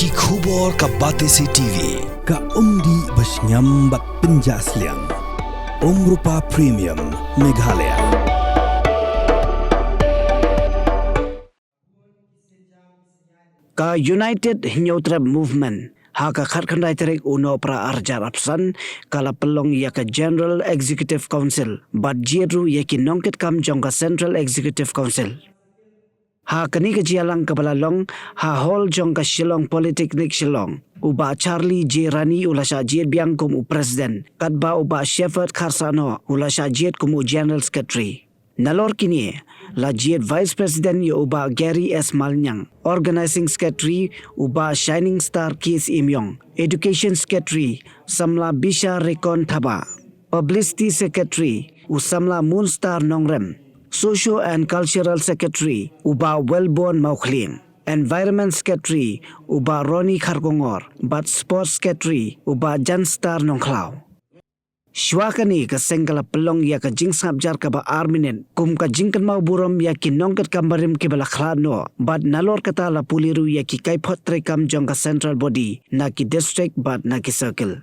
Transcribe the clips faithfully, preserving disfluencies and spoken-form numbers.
Ki khubor ka Batesi T V, ka umdih ba shngiam bad pynjah sliang. Umrupa Premium, Meghalaya. Ka United Hynñiewtrep Movement ha ka khatkhyndai tarik u Nohprah arhajar arphew san ka la pynlong ïa ka General Executive Council bad jied ruh ïa ki nongkitkam jong ka Central Executive Council. Ha kane ka jingïalang kaba la long ha hall jong ka Shillong Polytechnic Shillong, u Bah Charlie J Rani u la shah jied biang kum u President, katba u Bah Shepherd Kharsahnoh u la shah jied kum u General Secretary. Nalor kine la jied Vice President ïa u Bah Gary S Malnyang, Organizing Secretary u Bah Shining Star K S Imyong, Education Secretary samla Bisha Rekon Thaba, Publicity Secretary u samla Moonstar Nongrem, Socio and Cultural Secretary u Bah Wellborn Mawkhlieng, Environment Secretary u Bah Ronnie Kharkongor bad Sports Secretary u Bah Janstar Nongkhlaw. Shuwa kane ka seng ka la pynlong ïa ka jingsngap jar kaba ar minit kum ka jingkynmaw burom ïa ki nongkitkam barim kiba la khlad noh bad nalor kata la pule ruh ïa ki kaiphod treikam jong ka Central Body na ki district bad na ki circle.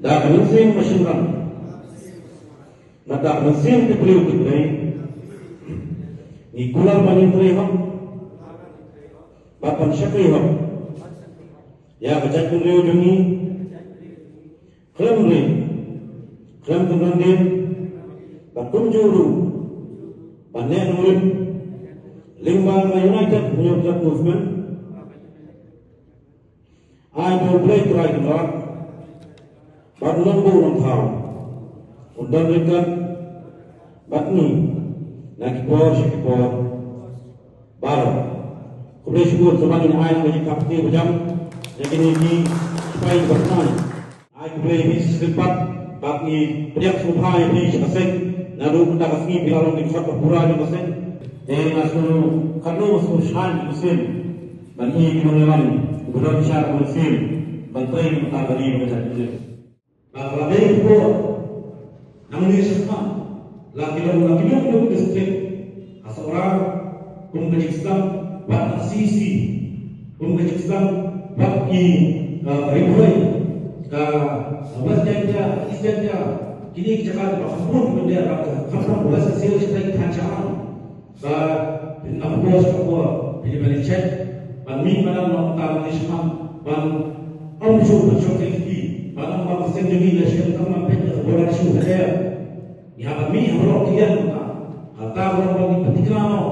Da ka mynsiem ba shynrang, da ka mynsiem ti briew ti Blei, ngi kular ban ïatrei hok bad ban shakri hok ïa ka jaitbynriew jong ngi, khlem ring, khlem tymmen dien, bad kumjuh ruh ban neh nongrim lyngba ka United Hynñiewtrep Movement. Ai ba U Blei Trai Kynrad bad U Nongbuh Nongthaw un don ryngkat bad ngi na ki por sha ki por baroh. Khublei shibun. Sngewbha ngin ai ka jingkyrpad ba jam ïa kine ki sipai ba thngan. Ai khublei ïa phi shisien pat, bad ngi pdiang sngewbha ïa phi sha ka seng, naduh mynta ka sngi phi la long ki khot ba pura jong ka seng. Te nga sngewkhatduh sngewsngaiñ shisien ban ïoh ki nongïalam kiba don sha ka mynsiem ban trei na ka bynta ka ri bad ka jaitbynriew. Ba ka la dei ka por nangne shakhmat, la ki long, la ki long ki district ha Sohra kum ka jingsdang bad ha C C kum ka jingsdang bad ki, eh, Ri Bhoi, ka West Jaintia, East Jaintia, kine ki jaka kiba kham bun ki mynder bad ka kham bun West Khasi Hills, shatai ki thaiñ Shillong. Ba phin ap por sha por phin ïa ban check ban mih madan noh mynta nangne shakhmat ban ym shu ban shong kti kti ban ym ba ka seng jong ngi la shem tang ban peit ka border issue ha der. Ngi hap ban mih ha baroh ki liang mynta. Kata baroh ba ngi pynthikna noh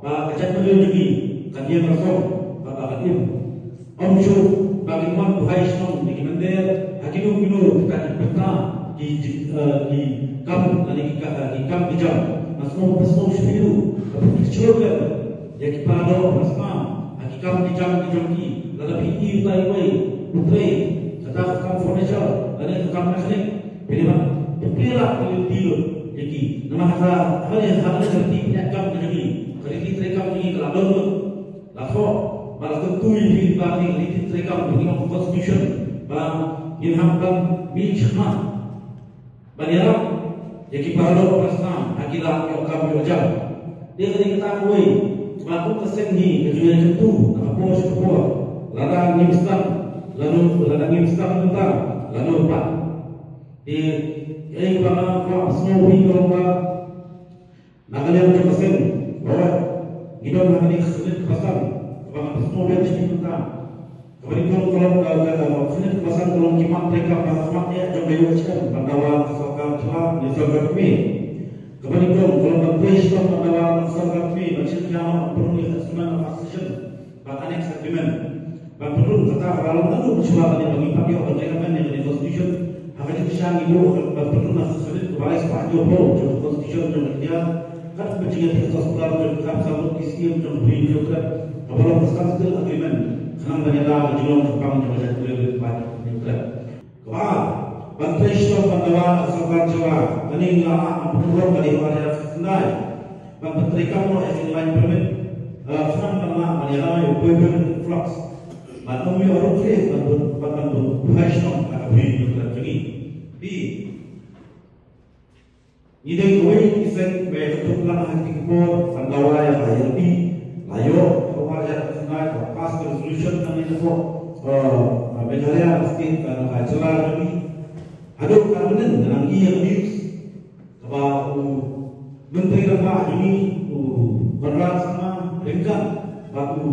ba ka jaitbynriew jong ngi kan ïeng rasong bad ba kan im. Ym shuh ba kin wan buhai shnong ïa ki mynder ha kino kino kita ki bynta ki, eh, ki kam lane ki ka, ki kam ki jam. Nga sngewbha, sngewbha shuh ïa ki shlok ïa ki para doh para snam ha ki kam ki jam ki jong ki. Lada phi ïohi utai uwei u trei kata ka kam furniture lane ka kam mechanic, phi dei ban pynpra phi lynti lut ïa ki. Namar kata ha kane, ha kane ka lynti pynïaid kam ka jong ki, ka lynti trei kam jong ki ka la don lut. La thoh ba la kyntu ïa phi lyngba kane ka lynti treikam ba ngi ong constitution ba ngin hap ban mih shakhmat ban ïarap ïa ki para doh para snam ha ki lad ïoh kam ïoh jam. Te ka dei kata kawei kaba kum ka seng hi ka ju ïakyntu na ka por sha ka por. Lada ngim sdang lano, lada ngim sdang mynta lano pat. Te kaei kaba nga kwah sngewbha ka long ba na ka liang jong ka seng, ba ngi don ha kane ka snem kaba san kaba nga pynshong biang sha phi mynta. Kaba nyngkong ka long ka, ka, ka snem kaba san ka long ki mat treikam ha khmat eh jong ka U H M ban dawa na ka sorkar jylla ne sorkar kmie. Kaba nyngkong ka long ban trei shitom ban dawa na ka sorkar kmie ban shim khia ban pynrung ïa ka Assessment of Accession bad Annex Agreement. Ban pynrung kata ka la long naduh mynshuwa kane ba ngi pat ïoh ban recommend ïa kane constitution. Ha ka jingshisha ngi buh ban pynrung ha ka snem kaba lai spah hynñiew phew jong ka constitution jong ka India. Kat ka jingïathuhkhana jong ka Assam Road P C M jong ka Hynñiewtrep kaba long ka Standstill Agreement khnang ban ïada ka jinglong jingpang jong ka jaitbynriew Hynñiewtrep. Kaba ar, ban trei shitom ban Sorkar jylla, kane ngi la lah ban pynrung kane ha u hajar khyndai. Ban pyntreikam noh ïa kane ka line permit. Eh, khnang ban lah ban ïa rai u poi permit flux. Ban ym ïoh ruh khlem ban bun, ban ban bun phai shnong ha ka bri Hynñiewtrep jong ngi. Phi. Ngi dei kawei ki seng ba ïa ka tuh lang ha ki por ban dawa ïa ka I L P. La ïoh ha u hajar khyndai ba pass ka resolution nangne hapoh, eh, Meghalaya state, eh, ka jylla jong ngi. Haduh katne mynnin nga nang ïohi ïa ka news kaba u Myntri Rangbah jong ngi u Conrad Sangma ryngkat bad u,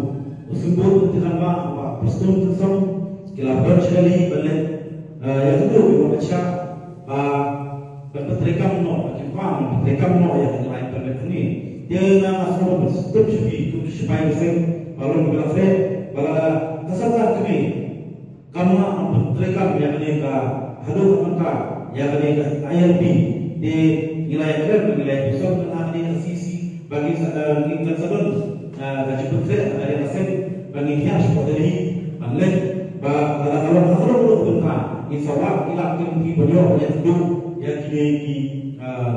u Symbud Myntri Rangbah, Bah Prestone Tynsong, ki la don sha Delhi ban leit, eh, ïakynduh bad u Amit Shah ba ban pyntreikam noh, ba kin pan ban pyntreikam noh ïa ka line permit hangne. Te nga nga sngewbha ban sngewthuh sha phi kum ki shipai ka seng, ba long ba la treh, ba la ka sorkar kane kam lah ban pyntreikam ïa kane ka, haduh mynta ïa kane ka I L P. Te ngi la ïakren, ngi la ïakren ha kane ka C C ba ngin sa, eh, ngin kan sa don, eh, ka jingpyntreikam na ka seng ba ngin hiar shapoh Delhi ban leit ba lada ka long ha kano kano ka bynta ngin sa wad ïa ki lad ki lynti ban ïoh ban ïakynduh ïa kine ki, eh,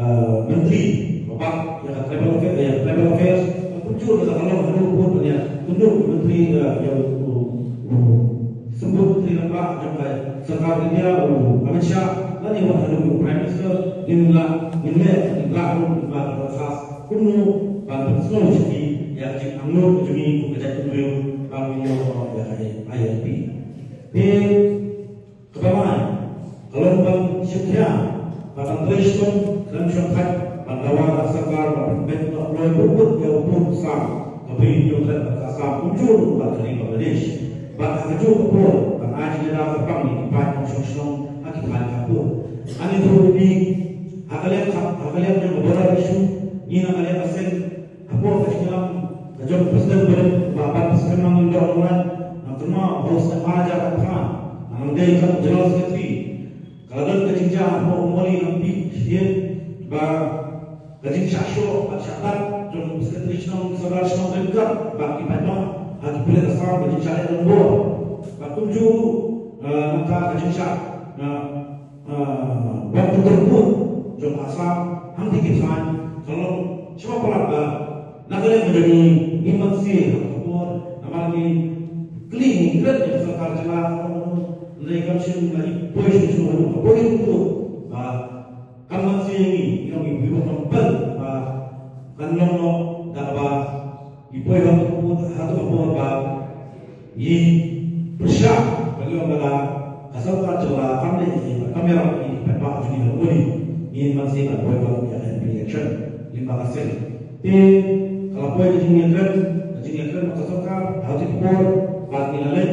eh, myntri ba bat ïa ka tribal affairs, ïa ka tribal affairs. Kumjuh ruh lada ka long haduh bun ban ïakynduh myntri, eh, ïa u, u, u Symbud Myntri Rangbah jong ka sorkar India u Amit Shah lane wat haduh u Prime Minister, ngin lah, ngin leh, ngin lah ruh ban khas kumno ban pynsngew sha ki ïa ka jingangnud jong ngi kum ka jaitbynriew ba ngin ïoh ïa ka I L P. Te kaba lai ka long ban shim khia bad ban trei shitom khlem shongthait ban dawa ïa ka sorkar ban pynbeit noh kloi bun bun ïa u pud u sam ka Bri Hynñiewtrep bad ka Assam kumjuh ruh bad ka ri Bangladesh. Bad ha kajuh ka por ban ai jingiada kyrpang ïa ki paid nongshong shnong ha ki thaiñ khappud. Ngan ïathuh ïa phi ha ka liang ka, ha ka liang jong ka border issue, ngi na ka liang ka seng hapoh ka jingïalam ka jong u President barim, Bah Ban Srimbang Lyngdoh Nonglait, nga kynmaw ha u snem ar hajar arphew phra, nga dei ka General Secretary. Ka la don ka jingjia hapoh u Moli Nongpynim, shisien ba ka jingshah shoh bad shah tad jong u Secretary Shnong, Sordar Shnong ryngkat bad ki paidbah ha ki pulit Assam, ka jingshah leh donbor. Bad kumjuh ruh, eh, nangta ka jingshah, eh, ah, bad ka kyrpud jong ka Assam hangtei ki thaiñ ka long shuwa palat ba na ka liang ka jong ngi ngim banse ha ka por namar ngi kylli ngi kren ïa ka sorkar jylla ka long ngi kam shym la i poi shuh shuh haduh ka poi ruh ba kam banse ïa ngi, ngi ong ngi phi ba kam pyn ba kan long noh da kaba i poi ha ka por, ha ka por ba i pyrshah ba ngi ong lada ka sorkar jylla kam leh ïa ngi, kam ïarap ïa ngi, paidbah jong ngi ha Moli, ngin banse ban poi ban ïa M P election lyngba ka seng. Te ka la poi ka jingïakren, ka jingïakren bad ka sorkar ha kata ka por, bad ngi la leit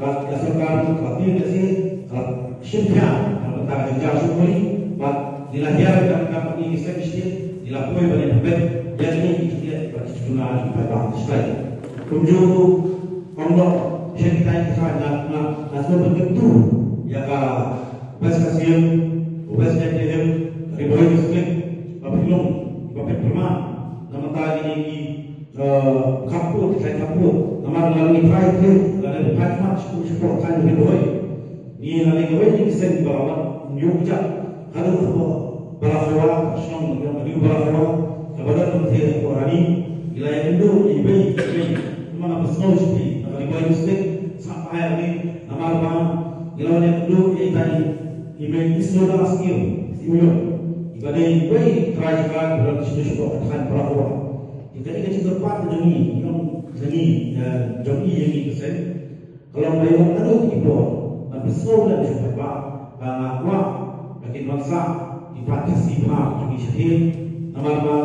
bad ka sorkar ka la tieng ka sien, ka la shim khia na ka bynta ka jingjia sha Moli, bad ngi la hiar ka, ka, ka, ngi seng shisien, ngi la poi ban ïa pynbeit ïa kine ki jingeh bad ki jingduna jong ki paidbah ki stai. Kumjuh ruh, ong noh sha kitai kitai na, na, na sngewbha ban kyntu ïa ka West Khasi Hills, West Jaintia Hills, Ri Bhoi District, ba pynlong, ba pynpyrman na ka bynta kine ki, eh, khappud, ki thaiñ khappud. Namar lada ngi trai khlem, lada ngi phai khmat sha, shapoh thaiñ Ri Bhoi, ngi la dei kawei na ki seng ba la wan ïuh kjat haduh hapoh Balakhewa, shnong jong ka New Balakhewa, kaba don hangtei hapoh Rani. Ngi la ïakynduh ïa iwei ïa iwei. Kumba nga pynsngew sha phi, na ka Ri Bhoi District, sngap bha ïa ngi, namar ba ngi la wan ïakynduh ïa itai i mei Isoda Syiem, Syiem, iba dei iwei i trai jaka ba don shapoh ka thaiñ Balakhewa. Ïa kane ka jingkyrpad ka jong ngi, jong ngi, eh, jong ngi ïa ngi ka seng, ka long ba ïa naduh ki por ban pynsngew lem sha u paidbah ba nga kwah ba kin ban sah ki paid Khasi Pnar jong ngi shatei. Namar ba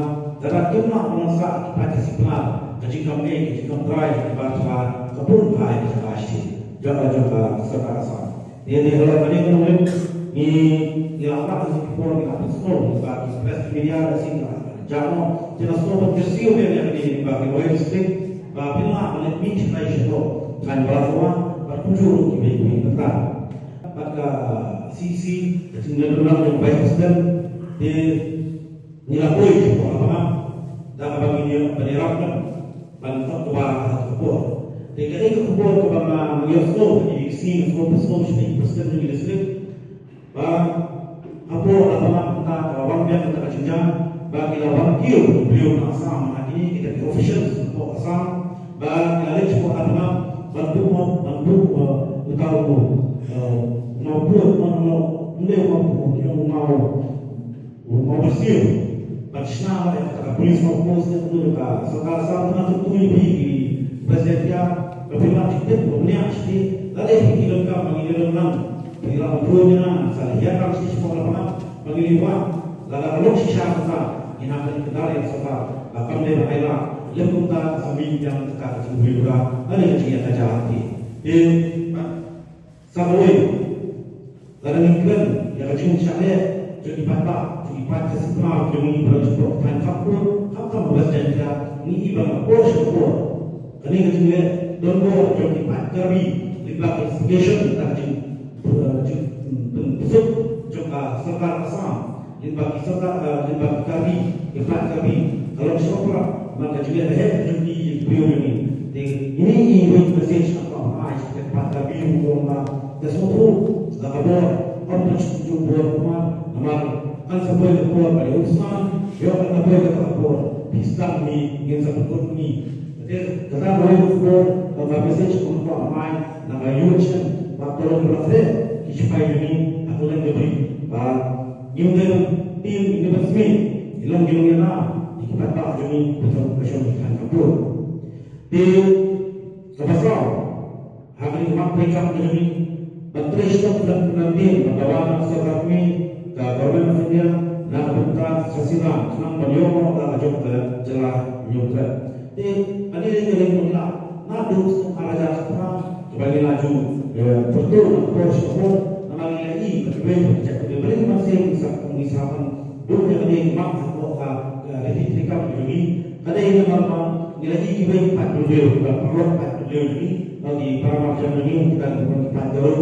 lada kim lah ban sah ki paid Khasi Pnar, ka jingkam ei, ka jingkam trai, ka jingkam trai ka bun bha ïa ka jaka shatei jong ka, jong ka sorkar Assam. Te dei halor kane ka nongrim ngi, ngi la wad ha ki por ngi la pynsngew ba ki press media da shisien ka jaka. Te nga sngewbha ban kyrsiew ïa kane ba ki Ri Bhoi District ba phin lah ban leit mih shatai shapoh thaiñ Balakhewa bad kumjuh ruh kiwei kiwei ki bynta. Bad ka C E C, ka jingïadon lang jong Vice President, te ngi la poi shapoh Labangap da kaba ngin ïoh ban ïarap lang ban thok kaba ha ka por. Te kaei ka khubor kaba nga ïohsngew ha kine ki sngi, nga sngewbha ban sngewbha sha ki President jong ki district ba Hapoh Lapanap mynta ka la wan biang kata ka jingjia ba ki la wan kiew ki briew na Assam, ha kine kita ki officials hapoh Assam ba ki la leit hapoh Lapanap ban buh, ban buh, eh, uta u, eh, u maw buh, u maw, u maw, u maw, u maw, u maw bersiew ban shna ïa kata ka police outpost ïa ka sorkar Assam. Nga kyntu ïa phi ki President, ïa ka phi wan shatei, phi wan shatei, lada phi ki donkam ba ngi ïa don lang, phi la wan buh ïa nga, sa ïa kam shatei shapoh Lapanap ba ngi ïa wan. Lada ka long shisha kumta, ngin hap ban kyndat ïa ka sorkar ba kam dei ban ai lad. Lem kumta sa mih biang kata ka jingbuhriewkam, lada ka jingïakajia. Te sa kawei, lada ngin kren ïa ka jingshah leh jong ki paidbah, jong ki paid ka sipar, jong ngi baroh, jong ki thaiñ khappud, khamtam ha West Jaintia, ngi i ba na ka por sha ka por kane ka jingleh donbor jong ki paid Karbi lyngba ka investigation, kata ka jing, eh, jing, hmm, pynpsuk jong ka sorkar Assam lyngba ki sorkar, eh, lyngba ki Karbi, ki paid Karbi, ka long sha ka por, namar ka jingleh ba heh jong ki ïa ki briew jong ngi. Te ine i wei message nga kwah ban ai sha ki paid Karbi ruh, ka long ba, te sngewthuh la ka bor, ym ban shu bor kumne, namar kan sa poi ka por ba ïa u san, ïoh kan sa poi ka por phi sdang hi, ngin sa pynkut hi. Te kata ka long ka bor, ka message nga kwah ban ai na ka U H N bad ka long ba la treh ki shipai jong ngi ha kylleng ka ri ba ngim dei ban tieng, ngim dei ban smiej ïa ka long jong ngi na ki paidbah jong ngi, ki paidbah jong ngi ha ka por. Te kaba saw, ha kane ka map treikam ka jong ngi, ban trei shitom khlem kynran dien bad dawa na ka sorkar kmie, ka Government of India, na ka bynta ka Khasi Hills, khnang ban ïoh noh da ka jong ka jylla Hynñiewtrep. Te kane ka dei ka ring ba ngi la, naduh snem ar hajar khatphra, kaba ngi la ju, eh, pyrto na ka por sha ka por, namar ngi la i ba kiwei ki jaitbynriew mynsiem ngi sa, ngi sa pynduh ïa kane ka map hapoh ka, ka riti treikam ka jong ngi. Ka dei namar ba ngi la i kiwei ki paidbynriew, kiba paralok paidbynriew jong ngi, ba ki para marjan jong ngi, ki dang ki paid Garo.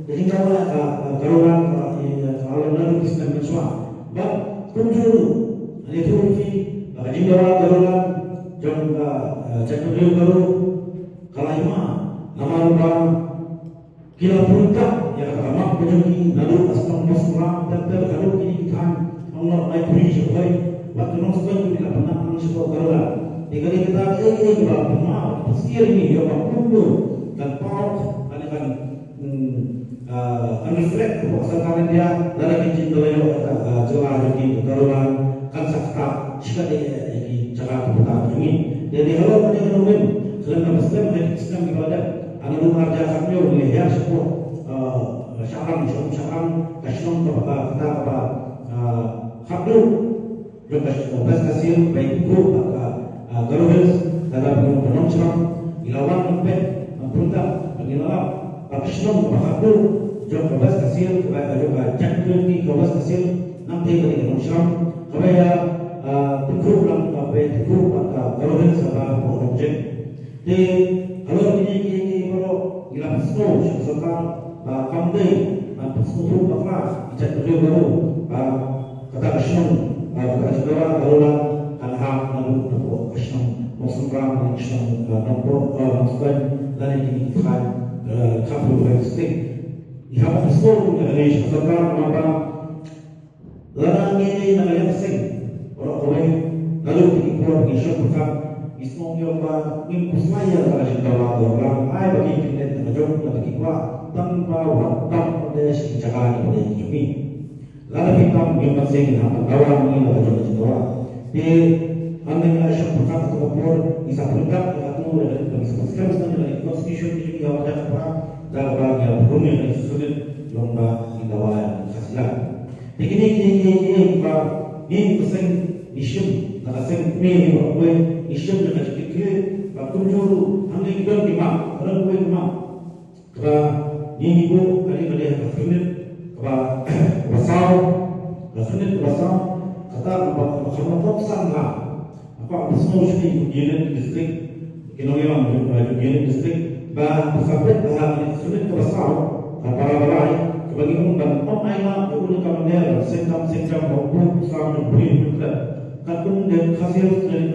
Ka jingdawa, ah, ah, Garoland, ah, i, ah, ka la long naduh ki snem mynshuwa. Bad kumjuh ruh, ngi ïathuh ïa phi ba ka jingdawa Garoland jong, ah, ah, jaitbynriew Garo ka la hima namar ba ki la pynthikna ïa kata ka map ka jong ki naduh ka shnong Mawsynram ter ter haduh kine ki thaiñ Nonglor, Maikhuri, Shanghain bad ka Nongstoiñ, ki la pynthikna shapoh Garoland. Te ka dei kata kaei kaei kaba pynmar, pynskhem ïa ngi, ïa ba kumno kan paw, kan, kan, hmm, ah, kan reflect hapoh ka sorkar India, lada kin jin da la ïoh ka, ah, jylla jong ki Garoland kan sa ktah shikatdei ïa ki jaka ki paidbah jong ngi. Te dei halor kane ka nongrim, khlem da ba skhem, ha ki snem kiba la dep, ha naduh ar hajar khathynñiew ngi la hiar shapoh, eh, Shahram, Shahram, Shahram, ka shnong kaba, kata kaba, eh, khatduh jong ka West Khasi Hills, ba i pynkhruh bad ka, eh, Garo Hills, kata ba ngi ong ka Nongshram. Ngi la wan ban peit, ban pyrkhat, ba ngi la lap ba ka shnong kaba khatduh jong ka West Khasi Hills, kaba, ka jong ka jaitbynriew ka West Khasi Hills, nangta ka dei ka Nongshram, kaba ïa, eh, pynkhruh lang, kaba ïa pynkhruh bad ka Garo Hills, kaba hapoh Nongjeng. Te halor kine kiei kiei baroh ngi la pynsngew sha ka sorkar ba kam dei ban pynsngewthuh bakla ïa ki jaitbynriew Garo ba kata ka shnong, ba kata ka shnong Garoland kan hap naduh napoh ka shnong Mawsynram, ka shnong, eh, Nongpoh, eh, Nongstoiñ, lane kine ki thaiñ, eh, khappud District. Ngi hap ban pynsngew ïa kane sha ka sorkar namar ba lada ngi ïa na ka liang ka seng baroh kawei, naduh kine ki por ba ngi shong pyrkhat, ngi sngew ïa ba ngim khuslai ïa kata ka jingdawa Garoland, ai ba ki kin leit na ka jong kata ki kwah, tang ba wat tang ba dei sha ki jaka kiba dei ki jong ngi. Lada phi tam ngim pat seng, ngin hap ban dawa ngi na ka jong ka jingdawa. Te hangne ngi la shong pyrkhat ha kata ka por, ngi sa pyrkhat ïa katu, ïa katu ngi sa pyrkhat ïa katu, constitution ki jong ngi ha Wahdah Kaphra, da kaba ngi la pynrung ïa ka Supreme Court, long ba ngin dawa ïa ka Khasi Hills. Te kine kiei kiei kiba ngi ka seng ngi shim, na ka seng kmie ngi ba kawei ngi shim ïa ka jingkitkhlieh, ba kumjuh ruh hangne ngi don ki map, ka don kawei ka map kaba ngi ngi buh, ka dei, ka dei ha ka Khyrnit kaba, kaba saw, ka Khyrnit kaba saw, kata kaba, kaba kham kop san ha. Nga kwah ban pynsngew sha ki Union District, ki nongïalam jong, eh, Union District, ba phi sa peit ba ha ka Khyrnit kaba saw, ka para ba lai, kaba ngi ong ban ym ailad ïa u lad commander, seng kam seng kam, ba u buh u sam jong u briew u klet. Katkum ka Khasi Hills, eh,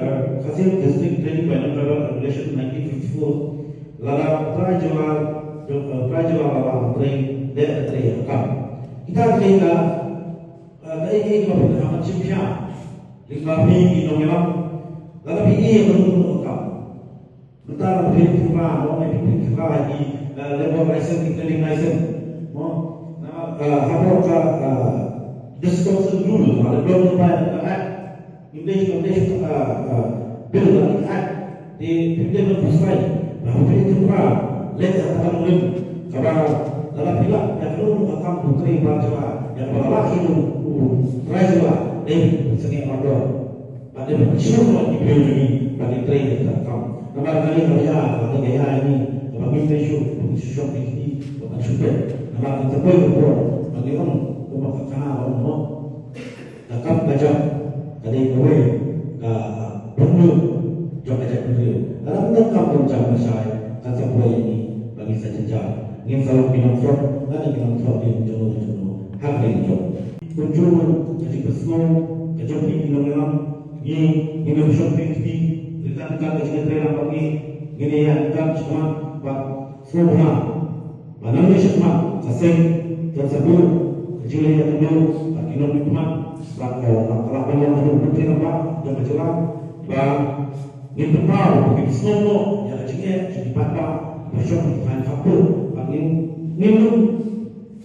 Khasi Hills District Training by Non-Tribal Regulation nineteen fifty-four, lada u trai jylla, jong, eh, trai jylla ba la trei, dei ka trei ïa ka kam. Kita ki dei ka Kaei kaei kaba phi hap ban shim khia lyngba phi ki nongïalam. Lada phi ïoh ïa kano kano ka kam, mynta lada phi leit khynra, mo, phi leit khynra ïa ki, eh, labour license, ki trading license, mo. Namar, eh, hapoh ka, eh, Distortion Rule, mo, the Development Environment Act, English, English, uh, uh, bill, uh, in act, te fifteen of July, ba fifteen of July, leh kata ka nongrim, kaba lada phi lah ïa kano kano ka kam u trei ba jaka, ïa kaba lah ïa u, u trai jaka, dei ban sangeh order. Bad dei ban shu noh ki briew jong ngi ba kin trei ïa kata ka kam. Namar nga ïa, nga ïa, nga ïa ngi, kaba ngim trei shuh, ngim shu shong ki kti, ba kan shu peit. Namar ngin sa poi ka por ba ngi ong kumba ka khana ba ong, mo. Ka kam ka jam ka dei kawei ka pynlut jong ka jaitbynriew. Lada ym don kam don jam lashai, kan sa poi ïa ngi ba ngin sa jynjar, ngin sa long ki nongthrot, lane ki nongthrot ïing jong no jong no ha ka ri jong. Kumjuh ruh ka jingpynsngew ka jong phi ki nongïalam, ngi ngin ym shong pynthikna ryngkat ryngkat ka jingïatreilang bad ngi, ngin ïa ïaid ryngkat shakhmat bad sngewbha ba nangne shakhmat ka seng kan sa buh ka jingleh ïakynduh bad ki nongmihkhmat bad, eh, ka lah ban long ka jingpynthikna ba jong ka jylla ba ngin pynpaw ba ngin sngew noh ïa ka jingeh jong ki paidbah ba shong ha ki thaiñ khappud bad ngin, ngin ym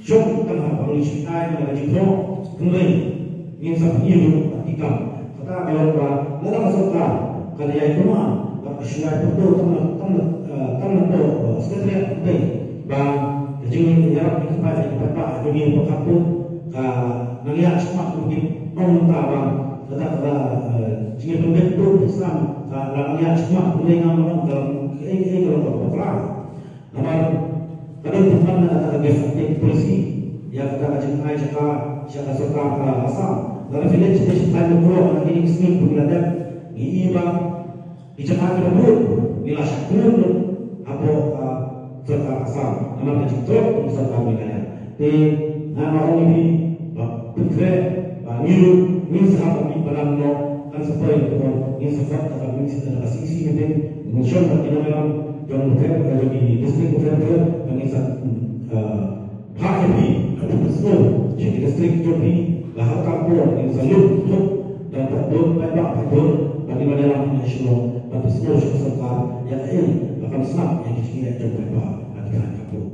shong tang ha ba ngin shu ai na ka jingthoh, hynrei ngin sa pynïoh ruh bad ki kam. Kata ka long ba lada ka sorkar ka la ïai pynman bad ka shu ïai pynto tang na, tang na, eh, tang na pdeng, eh, Secretariat Hynrei ba ka jingïarap jingkyrpad jong ki paidbah jong ngi ba khappud ka nang ïaid shakhmat kum ki ong mynta ba kata ka, eh, jingïapynbeit pynsan ka nang ïaid shakhmat kum, ngam long ka long kaei kaei ka long kaba bakla. Namar ka don pynban na kata ka Gazette Policy ïa kata ka jingai jaka sha ka sorkar, ah, Assam. Lada phi leit sha sha thaiñ Mukroh na kine ki sngi ba ngi la dep, ngi i ba ki jaka kiba bun ngi la shah khun lut hapoh, ah, sorkar Assam. Namar ka jingtrok ka sorkar Meghalaya. Te nga nga ong ïa phi ba pynkhreh ba ngi ruh ngin sa hap ban mih padan noh, kan sa poi ka por ngin sa khot da ka C E C meeting, ngin shong bad ki nongïalam jong bapher, eh, jong ki district bapher bapher, ba ngin sa, eh, phah ïa phi ka jingpynsngew sha ki district jong phi, ba ha kata ka por ngin sa lut thup da paidbah paidbah paidbah, ba ngin wan ïalam ha Shillong ban pynsngew sha ka sorkar ïa kaei ba kan sngap ïa ki jingeh jong paidbah ha ki thaiñ khappud.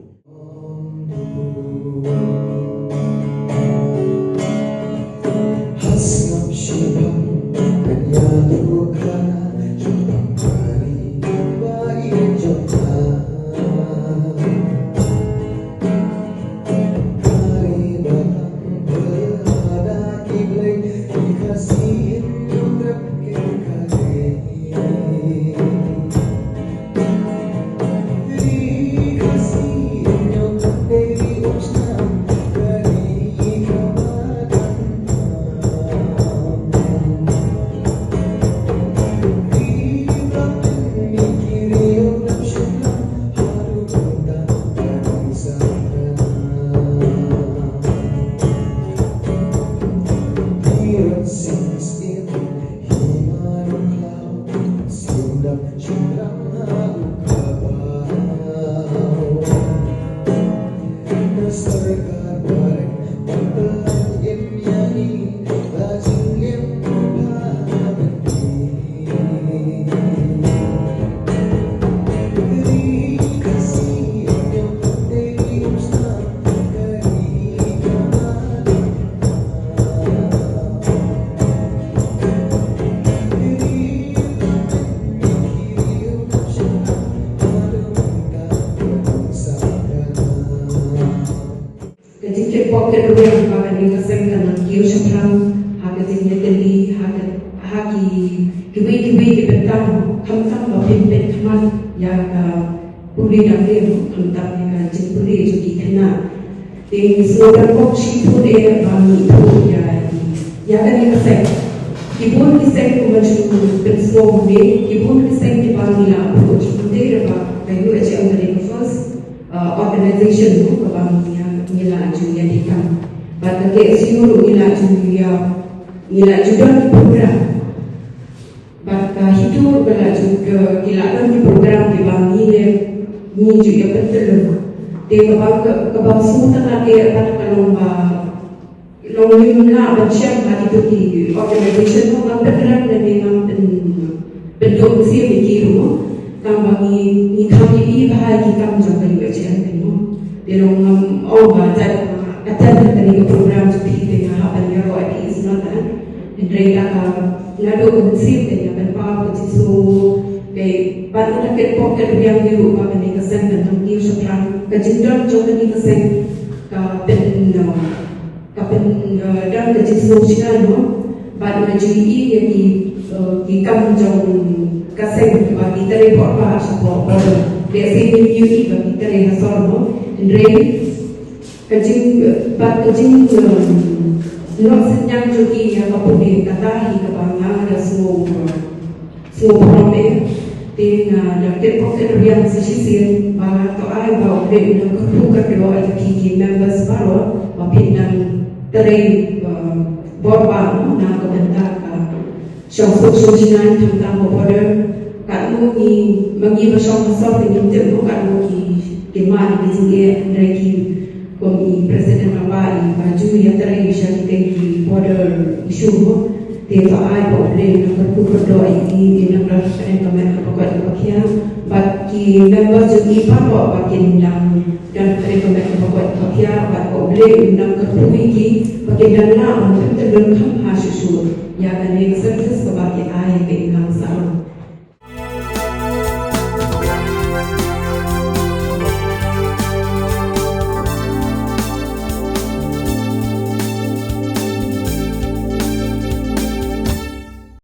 Ka jingkit pop kit rwiang ba kane ka seng kan nang kiew shaphrang ha ka jingïatylli ha ka, ha ki, kiwei kiwei ki bynta, khamtam ba pynpeit khmat ïa ka pule da ka ïing, khamtam ïa ka jingpule jong ki khynnah. Te ngi sngewbha pop shi thut eh ba ngi ïathuh ïa, ïa kane ka seng. Ki bun ki seng kumba shu pynsngew mynne, ki bun ki seng kiba ngi la approach mynne, ba ka U H M ka dei ka first uh, organization ruh kaba ngi, ngi la ju ïadei tam. Bad ka K S U ruh ngi la ju ïa, ngi la ju don ki program. Bad ka HITO ruh ka la ju, ka, ki la don ki program kiba ngi ïa, ngi ju ïa pyntyllun. Te kaba, ka, kaba sngewtynnat eh pat ka long ba Ngim lah ban shem ha kito ki organization mo, ngam pynrem lane ngam pyn pynduh mynsiem ïa ki ruh mo. Tang ba ngi ngi kham ïohi bha ïa ki kam jong ka U H N mo. Te long ngam ong ba tat ka tat kane ka program jong phi te nga hap ban ïaroh ïa phi, is not that. Hynrei da ka naduh ka mynsiem te nga pynpaw ka jingsngew. Te ban da kit pok kit riang ïa ruh ba kane ka seng kan jong ki shaphrang, ka jingdon jong kane ka seng ka pyn ka pyn, eh, dang ka jingsngew shynna mo. Bad nga ju ïohi ïa ki, eh, ki kam jong ka seng ba ki trei bor ba shapoh border. Lehse ngim ïohi ba ki trei ha sor mo. Hynrei ka jing, eh, bad ka jing, eh, noh synñiang jong ki ïa ka pule, kata hi kaba nga da sngew, eh, Sngewbha eh, te nga da kyrpad kyrdoh sa shisien ba to ai ba U Blei un nang kyrkhu kyrdoh ïa phi ki members baroh ba phin nang trei, uh, bor ba na ka bynta ka shong suk shong shynna tang tang ka border. Katno ngi, ma ngi ba shong ha sor te ngim tip mo katno ki, ki mad ki jingeh, hynrei ki Kum i President Rangbah i ba ju ïatrei sha kitei ki border issue mo. Te to ai ba U Blei un nang kyrkhu kyrdoh ïa ki, ki nang don hapdeng ka met kaba koit kaba khiah. Bad ki members jong i baroh ba kin nang don hapdeng ka met kaba koit kaba khiah, bad ba U Blei un nang kyrkhu ïa ki ba kin nang lah ban pyntyllun kham bha shuh shuh ïa kane ka service kaba ki